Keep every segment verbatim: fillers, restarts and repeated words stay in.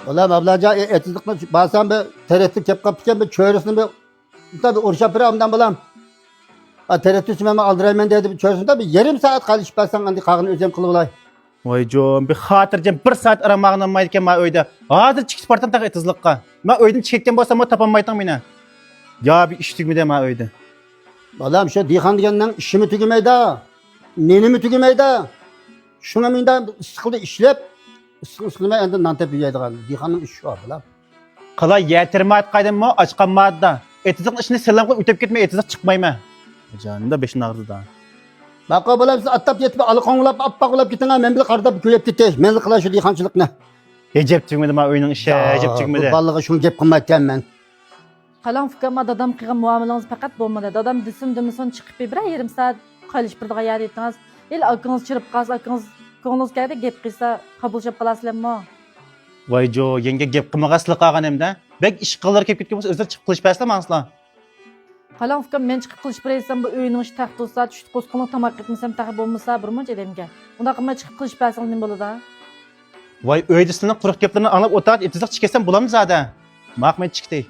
بالام، ئابلاجان، ئېتىزلىققا بارسام، بىر تېرەكتە كەپ قاپتىكەن، بىر چۆرىسىنى بىر، بىر ئۇرۇشاپ بېرەي ئاندىن، بالام. ئا، تېرەكتە ئۆسمەيمەن، ئالدىرايمەن دەيدۇ، بىر چۆرىسىنى بىر يېرىم سائەت قالىشىپ بەرسەڭ، ئەمدى قالغىنىنى ئۆزۈم قىلىۋالاي. ۋايجان، بىر خاتىرجەم بىر سائەت ئارام ئالغىنىم بولمايدىكەن، ما ئۆيدە. ھازىر چىقىپ باراتتىم تېخى ئېتىزلىققا. ما ئۆيدىن چىقىپ كەتكەن بولساممۇ تاپالمايتتىڭ مېنى. يا بىر ئىش تۈگىمىدى ما ئۆيدە. بالام، شۇ دېھقان دېگەننىڭ ئىشىمۇ تۈگىمەيدۇ، نېنىمۇ تۈگىمەيدۇ. شۇڭا مۇنداق ئىسسىقلىدا ئىشلەپ، ئىسسىق ئىسسىماي ئاندىن نان تېپىپ يەيدىغان دېھقاننىڭ ئىشى شۇ، بالام. قالاي، يەر تېرىمايدىغان ئىدىممۇ، ئاچقان ماددا. ئېتىزلىقنىڭ ئىشىنى سالام قىلىپ ئۆتۈپ كەتمەي، ئېتىزلىق چىقمايمەن. جانىمدا بېشىم ئاغرىدى. ماقۇل، بالام، سىز ئاتلاپ يېتىپ، ئالا قوڭلاپ، ئاپئاق بولاپ كېتىڭ، مەن بىلەن قارىداپ كۆيۈپ كېتەي. مەنلا قىلاي شۇ دېھقانچىلىقنى. ئەجەب تۈگىمىدى ما ئۆينىڭ ئىشى، ئەجەب تۈگىمىدى. بۇ بالىلارغا شۇنى گەپ قىلمايتتىم مەن. قالاڭ ئۇكام، دادام قىلغان مۇئامىلىڭىز پەقەت بولمىدى. دادام دېسۇن دېمىسۇن چىقىپ بىرەر يېرىم سائەت قايلىشىپ بېرىدىغان يەردە ئېتىڭىز. ھېلى ئاكىڭىز چىرىپ قالسا، ئاكىڭىز كۆڭلىڭىز كەلدى گەپ قىلسا، قابىلشاپ قالارسىلەرمۇ؟ ۋايجو، يەڭگە گەپ قىلمىغايسىلەر قالغان ئەمدى. بەك ئىشقىلىرى كېلىپ كەتكەن بولسا، ئۆزلىرى چىقىپ قىلىشىپ بەرسىلەر ماڭسىلەر. قالاڭ ئۇكام، مەن چىقىپ قىلىشىپ بېرەي دېسەم، بۇ ئۆينىڭ ئىشى تەختە تۇرسا، چۈشتە قوسقىنىڭ تاماق ئەتمىسەم تېخى بولمىسا، بىر مۇنچە ئادەمگە. ئۇنداق قىلماي چىقىپ قىلىشىپ بەرسەڭ نېمە بولىدۇ؟ ۋاي، ئۆيدە سىلىنىڭ قۇرۇق گەپلىرىنى ئاڭلاپ ئولتۇرۇپ، ئېتىزلىق چىقىپ كەتسەم بولامدۇ زادى؟ ماق، مەن چىقتى.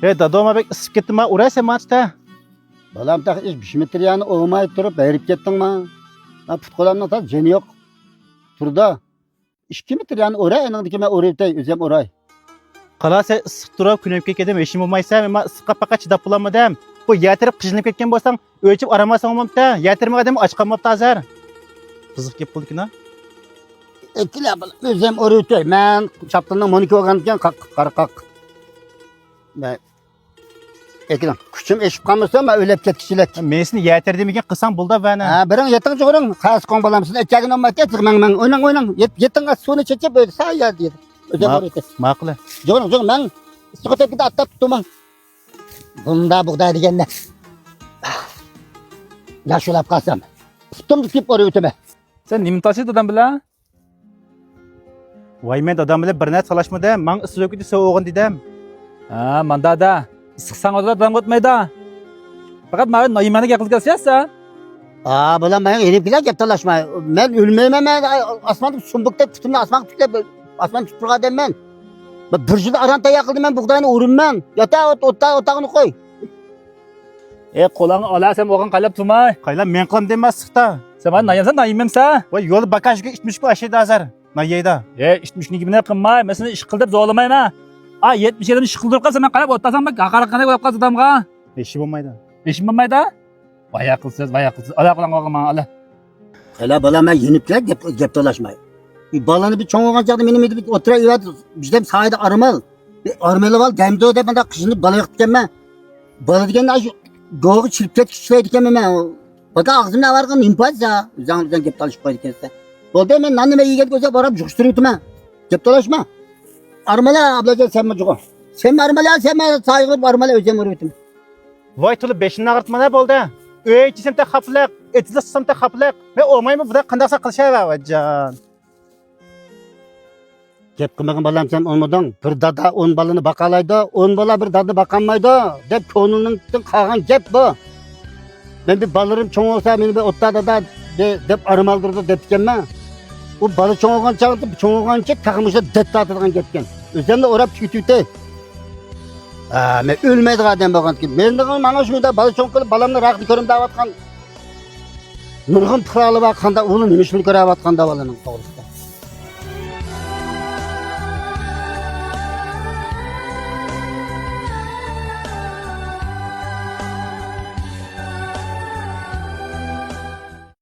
ھەي دادام، بەك ئىسسىپ كەتتىما، ئۇراي سەن ماڭا تۇتە. بالام، تېخى ئىش بىش مېتىر يەرنى ئوماي تۇرۇپ ھېرىپ كەتتىڭما؟ ما پۇت قولۇمنىڭ تازا جېنى يوق. تۇردا. ئىككى مېتىر يەرنى ئۇراي، ئېنىڭدىكى مەن ئۇرۇۋېتەي، ئۆزۈم ئۇراي. قالاي سەن ئىسسىق تۇرۇپ، كۆنۈپ كەتكەندىن ھېچنېمە بولمايسەن، مەن ئىسسىققا پەقەت چىداپ بولالمىدىم. بۇ يەر تېرىپ قىژىنىپ كەتكەن بولساڭ، ئۆچۈپ ئارام ئالساڭ بولمامتى؟ يەر تېرىمىغان ئادەم ئاچ قالماپتۇ ھازىر. قىزىق گەپ بولدىكىنا. ئەكىلە، ئۆزۈم ئۇرۇۋېتەي. مەن چاپلىنىڭ مونىكى بولغاندىكىن، قاق، قارا قاق. مەن ئەكىلىڭ. كۈچۈم ئېشىپ قالمىسا، مەن ئۆلۈپ كەتكۈچىلىك. مېنى سېنى يەتەر دېمىگەن قىلساڭ بولدى، ۋەنە. ھە، بېرىڭ، يېتىڭ، جۇغۇرۇڭ. قەس قوڭ بالام، سىزنى ئەكەلگىنى ئۇنىمايتتى، مەڭ، مەڭ. ئويناڭ، ئويناڭ. يەت-، يېتىڭ، سۇنى چېچىپ، ئۆيدە سايە دېدى. ئۆزۈم ما-، ئۇرۇۋېتەي. ماقۇل. جۇغۇرۇڭ، جۇغۇرۇڭ، مەڭ. ئىسسىق ئۆتۈپ كېتىپ ئاتلاپ تۇتتۇم. بۇندا بۇغداي دېگەندە. ياش ئۇلاپ قالسام، پۇتۇمدا كېلىپ ئۇرۇۋېتىمەن. سەن نېمە تالىشىدىڭ دادام بىلەن؟ ۋاي، مەن دادام بىلەن بىر نەرسە تالاشمىدىم. ماڭا ئىسسىق ئۆتۈپ كېتىپ سوغۇغىن دېدىم. ھە، ماندا دە. ئىسسىق ساڭا ئۆتىدۇ، دادامغا ئۆتمەيدۇ. پەقەت ماۋۇ نايىمەنگە گەپ قىلىپ كەلسەن. ئا، بالام، مەن يېنىپ كېلە گەپ تالاشماي. مەن ئۆلمەيمەن، مەن ئاسماندا سۇمبۇقتەك پۇتۇمنى ئاسمانغا تىكلەپ، ئاسمان تۇتۇپ تۇرغان ئادەممەن. بىر، بىر يىل ئاران تەييار قىلدىم مەن بۇغداينى ئۇرۇممەن. ياتا، ئوت، ئوتتا، ئوتاغنى قوي. ئەي، قولۇڭنى ئالا سەن بولغان قايلاپ تۇرماي. قايلاپ مەن قىلام دەيمەن ئىسسىقتا. سەن مانا نايامسەن، نايىممەنسە. ۋاي، يولدا باكاژكا ئىت مۈشۈكى ئاشايدۇ ھازىر. نايايدا. ئەي، ئىت مۈشۈكنىڭ گېپىنى قىلماي، مەن سېنى ئىش قىل دەپ زورلىمايمەن. ئا، يەتمىش يىلدىن ئىش قىلدۇرۇپ قالسا، مەن قاراپ ئولتۇرسام، بەك ھاقارەت قىلغاندەك بولۇپ قالسا دادامغا. ھېچ بولمايدۇ. ھېچ بولمايدۇ؟ ۋايا قىلسىز، ۋايا قىلسىز. ئالا قولۇڭغا ماڭا، ئالا. قايلا، بالام، مەن يېنىپ كېلە، گەپ، گەپ تالاشماي. ئى، بالىنى بىر چوڭ بولغان چاغدا مېنى مېنى بىر ئوتتۇرا ئېۋەت، بىزدەم سايىدا ئارمال. بىر ئارمىلىۋال دەمدۇ دەپ مۇنداق قىشنى بالا بېقىپتىكەنمەن. بالا دېگەن ئاشۇ گوغا چىرىپ كەتكۈچە ئىشلەيدىكەنمەن مەن. باتا ئاغزىمنى ئاۋارغا نېمە پايدىسى؟ ئۆزۈڭ بىلەن گەپ تالىشىپ قويىدىكەنسەن. بولدى، مەن نان نېمە يېگەنلىك ئۆزۈپ باراپ يىغىشتۇرۇۋېتىمەن. گەپ تالاشما. ئارمىلا، ئابلاجان، سەنمۇ جۇغۇ. سەنمۇ ئارمىلا، سەنمۇ سايىغا بېرىپ ئارمىلا، ئۆزۈم ئۇرۇۋېتىمەن. ۋاي، تولا بېشىمنى ئاغرىتمانا بولدى. ئۆي ئىچىسەم تېخى خاپىلىق، ئېتىزلىق سىسەم تېخى خاپىلىق. مەن ئومايمۇ بۇدا قانداقسا قىلىشاي، ۋاجان. گەپ قىلمىغىن بالام، سەن ئۇنىمىدىڭ. بىر دادا ئون بالىنى باقالايدۇ، ئون بالا بىر دادىنى باقالمايدۇ دەپ كۆڭلۈمدىن قالغان گەپ بۇ. مەن بىر بالىلىرىم چوڭ بولسا، مېنى بىر ئوتتا دادا دە-، دەپ ئارام ئالدۇرىدۇ دەپتىكەنمەن. ئۇ بالا چوڭ بولغان چاغدا، چوڭ بولغانچە تېخى مۇشۇ دەت تارتىدىغان گەپكەن. ئۆزۈمنى ئوراپ تۈگىتىۋېتەي. ھە، مەن ئۆلمەيدىغان ئادەم بولغاندىكىن، مەن مانا شۇ يەردە بالا چوڭ قىلىپ، بالامنى راققا كۆرۈم دەۋاتقان نۇرغۇن پۇقرالار بار، قانداق ئۇلار نېمە ئىشنى كۆرۈۋاتقان دەۋالىنىڭ توغرىسىدا.